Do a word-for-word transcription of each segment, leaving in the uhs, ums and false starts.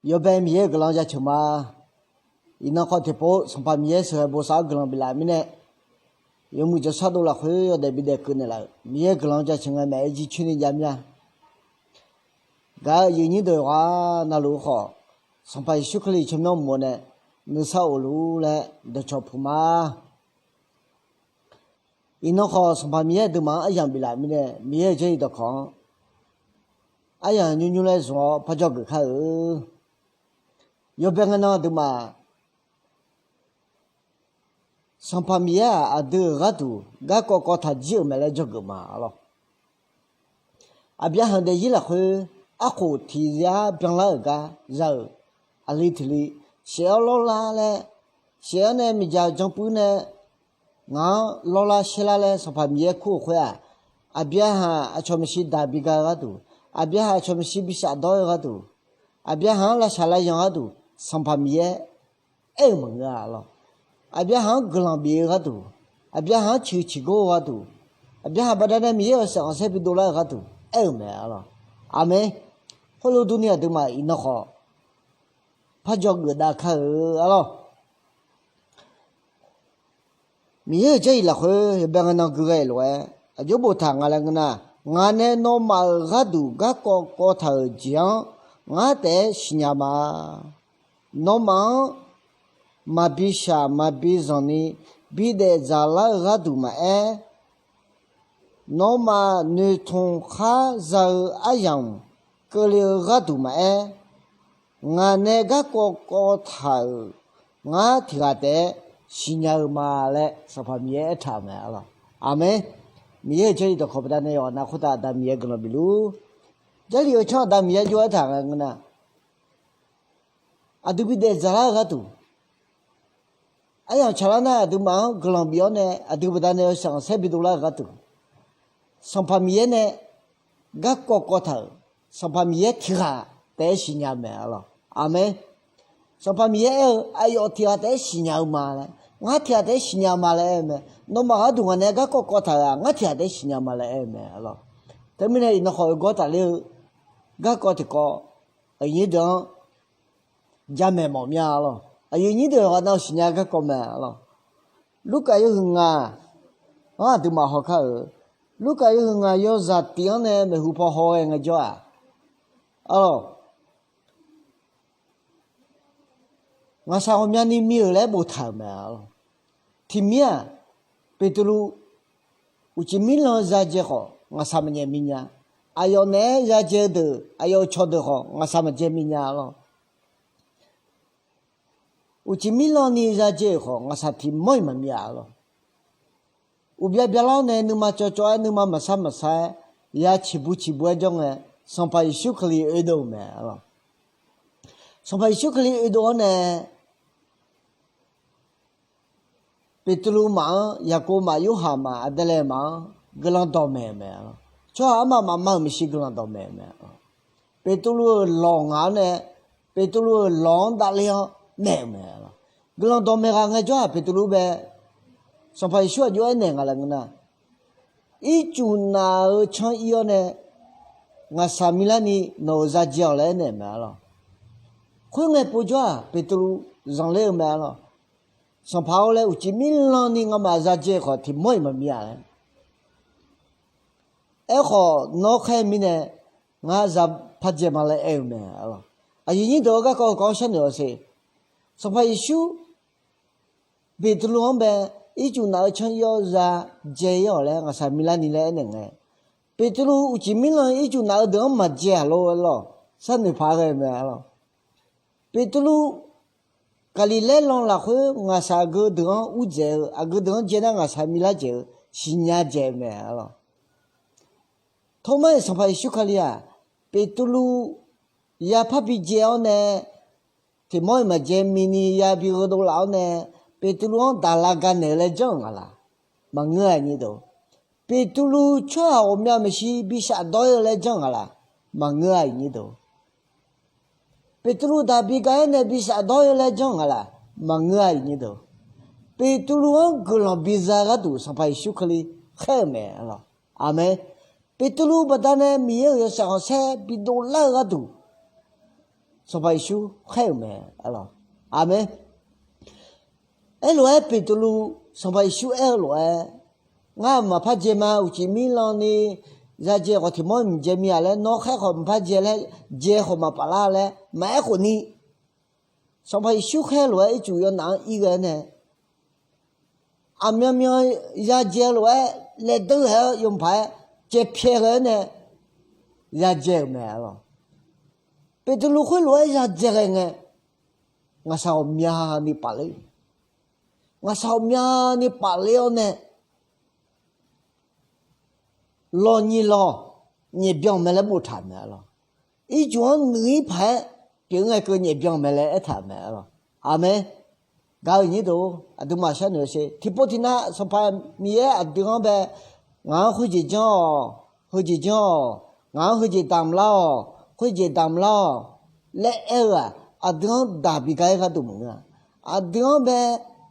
Yawbae Miqyaer-euq guiqlanq jaceuq ma. Iqnan khawf tiqpov Sanqpaq Miqyaer sheuqghae bosav-awr guiqlanq biflaf mirnae, yawmuiq jawrshar dov lafkhoer yawdaef bidaef keuv naeqlaf-euq Miqyaer-euq guiqlanq jaceuq ngae maeq-aer jircoer ni jav mir-a. Gaq-eu aqyuif nyir deuq yawqghaq navluf-eu khawf, Sanqpaq Yeqsur Kali tsawrmyanr uqmov nae nuisar of luf-ur laer dawqcawq puq ma. Iqnan khawf Sanqpaq Miqyaer aqduimaf-anr aryamq biflaf mirnae, Miqyaer-euq jarlif dawqkawq-anr aryamq nymr nymr laer zmq-awr parjawr geuf kar-eu. Yawbae ngae nan aqduimaf, Sanqpaq Miqyaer-aq aqdui-euq gharduq garkawv kawv taq jir-euq mae laer dzawgeuf ma arlawr. Aqbyaqhaq daefzir lafkhoer arkhof tiq yar byanlar-euq gar za-euq aqli tiq li, shaef-awr lawrlar laer, shaef-awr nae miqdzaq janpuir nae ngaq-anr lawrlar shaerlar laer Sanqpaq Miqyaer kur-euq khoer-aq, Aqbyaqhaq aqcawq maeqshi daq bi ga-eu gharduq, Aqbyaqhaq aqcawq maeqshi bi shafdawr-eu gharduq, Aqbyaqhaq-anr lavshaq lavyanq gharduq Sanqpaq Miqyaer aer-euq maqngeur-a arlawr. Aqbyaqhaq-anr guiqlanq bif-eu gharduq, Aqbyaqhaq-anr ciqhuiq ciqgor-eu gharduq, Aqbyaqhaq baqdanae Miqyaer-euq yawshaef khanqsaer bidov lar-eu gharduq aer-euq mae arlawr. Aqmeq. Khoerlof durni aqduimaf iqnan khawf parjawr geufdav kar-eu arlawr. Miqyaer-euq jarlif lafkhoer yawbae ngae nan gui ghae lof-aer aqjox boftaq nga laer ngeur nar, ngaq nae nawmaf-euq gharduq garkawv kawv taq-euq jeq-anr ngar taef-aer siqnya ma. Nawmaf-anr maqbi shaq maqbi zanq ni bidaef dzaqlar-eu gharduq maqaer, nawmaf noeqtmq khar za-eu aryamq keuvle-eu gharduq maqaer, ngaq nae garkawv kawv taq-euq ngar tiq ghaq taef-aer siqnya-eu ma laer Sanqpaq Miqyaer aertaq-euq mae arlawr. Aqmeq. Miqyaer-euq jarlif dawqkawq baqdanae yawqghaq nav khoertav Aqda Miqyaer guiqlanq bifluf-ur. Jarlif-euq tsanr Aqda Miqyaer jov-aer taq nga ngeur nar, aqdui bidaef dzaqlar-eu gharduq, aryamq tsaqlar nar aqduimaf-anr guiqlanq bif-awr nae aqdui baqdanae yawshaef khanqsaer bidov lar-eu gharduq, Sanqpaq Miqyaer nae garkawv kawv taq-euq, Sanqpaq Miqyaer tiq ghaq taef-aer siqnya mae arlawr. Aqmeq. Sanqpaq Miqyaer aer-eu aqyawf tiq ghaq taef-aer siqnya-eu ma laer, ngar tiq ghaq taef-aer siqnya ma laer aer-eu mae. Nawmaf gharduq ngaq nae garkawv kawv taq-euq-aq ngar tiq ghaq taef-aer siqnya ma laer aer-eu mae arlawr. Teumirnae iqnan khawf oeqgawr tafler-eu garkawv tiqkawv aqnyir deuq-anr jamaeq mawf mir-a arlawr. Aqyuif nyir deuq yawqghaq nav-eu siqnya garkawv mae arlawr. Lurkaf yawhuiq ngaq-anr aqduimaf hawkar-euq, Lurkaf yawhuiq ngaq yawzaq tif-anr nae maeqhu paw haw ghae ngaejawr-aq arlawr, ngaqshaq ghawqmyani mir-euq laer boftaq-euq mae arlawr. Tiqmir-aq, Beqtuvluv uqcif mirlan-eu zadzae khawf ngaqshaq maqnyaef minya. Aqyawf naeq-aer zadzae-eu deuq aqyawf-euq cawqdeuq khawf ngaqshaq maqdzae minya arlawr. Uqcif mirlan ni zadzae-euq khawf ngaqshaq tiq mawr-iq maqmir-a arlawr. Uqbya byalar-awr nae nuima cawvcawv-aer nuima maqsar maqsar-aer ya ciqbu ciqbu-aer jawr ngae, Sanqpaq Yeqsur Kali oedov-euq mae arlawr. Sanqpaq Yeqsur Kali oedov-awr nae Beqtuvluv maf-anr, Yaqkov maf, Yorhaq maf, Aqdalaeq maf-anr guiqlanq dawqmaeq-euq mae. Tsawrhaq armaf mafma-euq maeqshi guiqlanq dawqmaeq-euq mae. Beqtuvluv-euq lawq ngaq-awr nae, Beqtuvluv-euq lawq-anr davler-awr naeq-euq mae. Guiqlanq dawqmaeq ghaq ngaejawr-aq Beqtuvluv bae, Sanqpaq Yeqsur aqjox aernaeq nga laer ngeur nar, ircuf naf-euq canr ir-awr nae ngaqshaq milarni nawq-euq zadzae-awq laer aernaeq mae arlawr. Khoerngae povjawr-aq Beqtuvluv zanqler-eu mae arlawr. Sanqpaq-or laer uqcif mirlanni ngamaf zadzae khawf tiq mawr-iq maqmir-a laer. Aerkhawf nawr khaer mirnae ngar za pardzae ma laer aer-eu mae arlawr. Aqyuif nyir deuq-eu garkawv kawv-anr sharnoeq-awq siq. Sanqpaq Yeqsur Beqtuvluv-anr bae ircuf naf-eu canr ir-awr zadzae ir-awq laer ngaqshaq milarni laer aernaeq ngae, Beqtuvluv uqcif mirlan ircuf naf-eu deuq-anr maqdzae-aq lor arlawr. Sharnoeq paq ghae-eu mae arlawr. Beqtuvluv Gaqliqlaer lan lafkhoer ngaqshaq aqgeu deuq-anr urdzaeq-eu, aqgeu deuq-anr dzae nar ngaqshaq milar dzaeq-eu siqnya dzaeq-eu mae arlawr. Tawrmar-iq Sanqpaq Yeqsur Kali-aq, Beqtuvluv ya parbi dzae-awr nae tiq mawr-iq maqdzae mini yabi gheudov laf-awr nae, Beqtuvluv-anr daqlaga naeq-eu laer janr-euq nga laq? Maqngeur-a nyir deuq. Beqtuvluv tsawrhaq ghawqmya maeqshi bi shafdawr-ir-eu laer janr-eu nga laq? Maqngeur-a nyir deuq. Beqtuvluv daqbi ga-aer nae bi shafdawr-ir-eu laer janr-eu nga laq? Maqngeur-a nyir deuq. Beqtuvluv-anr guiqlanq biza gharduq Sanqpaq Yeqsur Kali khaer-euq mae arlawr. Aqmeq. Beqtuvluv baqdanae Miqyaer-euq yawshaef khanqsaer bidov lar-eu gharduq, Sanqpaq Yeqsur khaer-euq mae. Aqmeq. Aerlof-aer Beqtuvluv Sanqpaq Yeqsur aer-eu lof-aer, ngar maqpar dzae ma, uqcif mirlan ni yadzae khawf tiq mawr mqdzae mir-a laer, nawr khaer khawf maqpar dzae laer, dzae khawf maqpaf lar laer maqaer khawf ni, Sanqpaq Yeqsur khaer lof-aer ircuf yawnaf-anr ir ghae-aer nae, aqmyanmyan yadzae lof-aer laedanr ghae-awr yawmuiq paq-aer caevpyae ghae-aer nae yadzae-euq mae lawq. Beqtuvluv khoerlof-aer yadzae ghae ngae, ngaqshaq ghawqmyani pafler, ngaqshaq ghawqmyani pafler-awr nae lawq nyiq lawq nyaefbyan-euq mae laer boftaq-euq mae lawq. Ircuf-anr nuir paq-aer pyeuf ngae keuv nyaefbyan-euq mae laer aertaq-euq mae lawq. Aqmeq. Gaq-euq nyir deuq-or, aqduimaf sharnoeq sher. Tiqpov tiqnav Sanqpaq Miqyaer aqdui-anr bae, ngaq-anr khoerjeq janr-awq, heujeq janr-awq, ngaq-anr heujeq damq lar-awq, khoerjeq damq lar-awq laer aer-eu-aq, aqdui-anr daq bi gar-aer gharduq maqngeur-a. Aqdui-anr bae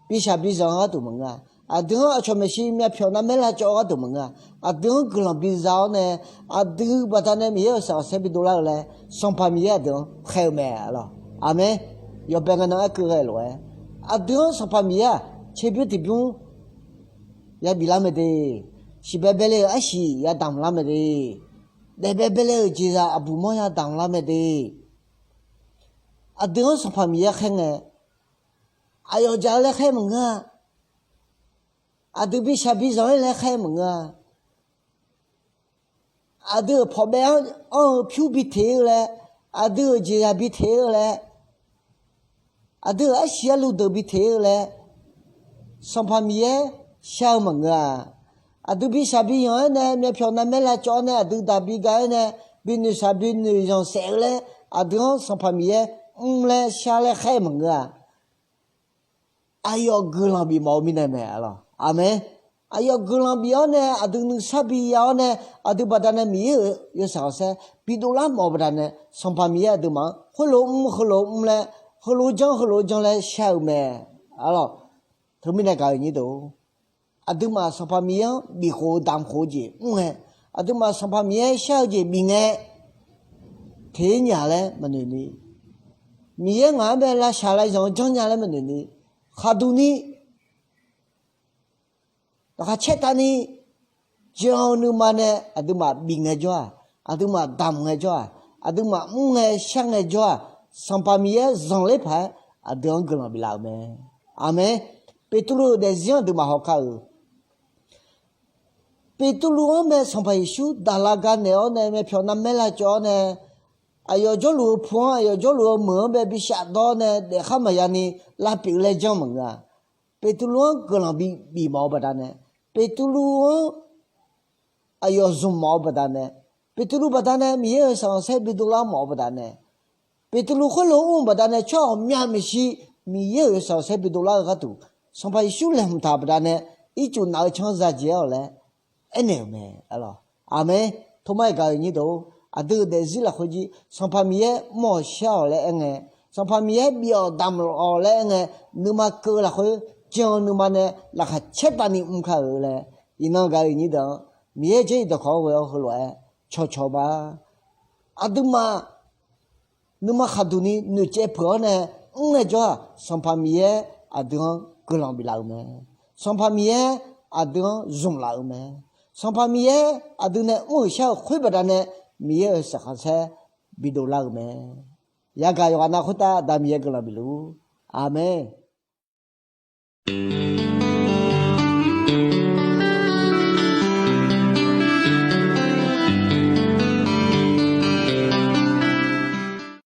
bishaq bizanq-eu gharduq maqngeur-a. Aqdui-anr aqcawq maeqshi myavpyawq navmaer lavcawv-eu gharduq maqngeur-a. Aqdui-anr guiqlanq biza-awr nae, aqdui baqdanae Miqyaer-euq saqkhanqsaer bidov lar-eu laer, Sanqpaq Miqyaer aqdui-anr khaer-eu mae lawq. Aqmeq. Yawbae ngae nan aerkeuv ghae lof-aer, aqdui-anr Sanqpaq Miqyaer-aq tserbymr tiqbymr yabif lar mae de, siqbae bae le-euq arsiq yadamq lar mae de, daefbae bae le-euq jeqzaq aqbuq mawr yadamq lar mae de. Aqdui-anr Sanqpaq Miqyaer khaer ngae, aqyawf jaq-eu laer khaer maqngeur-a. Aqdui bishaq bizanq-aer laer khaer maqngeur-a. Aqdui-euq pawqbae-anr anr-eu pyur bi teq-eu laer, aqdui-euq jeqzaq bi teq-eu laer, aqdui-euq arsiq arlu deuq bi teq-eu laer, Sanqpaq Miqyaer shar-eu maqngeur-a. Aqdui bishaq bizanq-aer nae myavpyawq navmaer lavcawv-awr nae aqdui daq bi ga-aer nae, bi noeqshaq bi noeqzanq saef-eu laer, aqdui-anr Sanqpaq Miqyaer mr laer shar laer khaer maqngeur-a. Aqyawf guiqlanq bif mawf-eu mirnae mae lawq. Aqmeq. Aqyawf guiqlanq bif-awr nae aqdui nuisar bi ya-awr nae, aqdui baqdanae Miqyaer-euq yawshaef khanqsaer bidov lar mawf-eu baqdanae, Sanqpaq Miqyaer aqduimaf-anr khoerlof mr heulof mr laer, heulof janr heulof janr laer shar-eu mae. Arlawq, teumirnae gaq-euq nyir deuq-or, aqduimaf Sanqpaq Miqyaer-anr bifkhof-eu damqkhof-eu jeq mr ngae, aqduimaf Sanqpaq Miqyaer shar-eu jeq bif ngae, teq-ir nya laer maqnoeq ni, Miqyaer ngaq-anr bae lavshaq lavzanq-eu janrnya laer maqnoeq ni, khaqduq ni, laqkhaq caertavni jan-eu nuima nae aqduimaf bif ngaejawr-aq, aqduimaf damq ngaejawr-aq, aqduimaf mr ngae shar ngaejawr-aq, Sanqpaq Miqyaer zanqler paq-aer aqdui-anr guiqlanq biflaf-euq mae. Aqmeq. Beqtuvluv-euq daefzir-anr aqduimaf hawkar-euq, Beqtuvluv-anr bae Sanqpaq Yeqsur daqlaga naeq-awr nae myavpyawq navmaer lavcawv-awr nae, aqyawf jawrluf-eu pu-anr aqyawf jawrluf-eu meuq-anr bae bi shafdawr nae daefkhar maqya ni lavpyeuf laer janr maqngeur-a. Beqtuvluv-anr guiqlanq bi bif mawf-eu baqdanae, Beqtuvluv-anr aqyawf zmq mawf-eu baqdanae, Beqtuvluv baqdanae Miqyaer-euq saqkhanqsaer bidov lar mawf-eu baqdanae, Beqtuvluv khoerlof mr-eu baqdanae tsawrhaq ghawqmya maeqshi Miqyaer-euq saqkhanqsaer bidov lar-eu gharduq, Sanqpaq Yeqsur laeqhmq taq-euq baqdanae, ircuf naf-eu canr zajeq-awq laer aernaeq-euq mae. Aqmeq. Tormar-iq gaq-euq nyir deuq-or, aqdui-euq daefzir lafkhoer jir Sanqpaq Miqyaer mr-awq shar-awq laer aerngae, Sanqpaq Miqyaer bif-awq damq-awq laer aerngae, nuima keuv-eu lafkhoer jan-eu nuima nae laqkhaq caertavni mr kar-euq laer, iqnan gaq-euq nyir deuq-anr Miqyaer Jarlif dawqkawq-anr ghoe-awr heulof-aer cawqcawq ma. Aqduimaf nuima khaqduq ni noeqcaev peuq-awr nae mr ngaejawr-aq, Sanqpaq Miqyaer aqdui-anr guiqlanq biflaf-euq mae. Sanqpaq Miqyaer aqdui-anr zmqlaf-euq mae. Sanqpaq Miqyaer aqdui nae mr-euq shar-euq khoer baqdanae Miqyaer-euq saqkhanqsaer bidov lar-euq mae. Yagaq yawqghaq nav khoertav Aqda Miqyaer guiqlanq bifluf-ur. Aqmeq.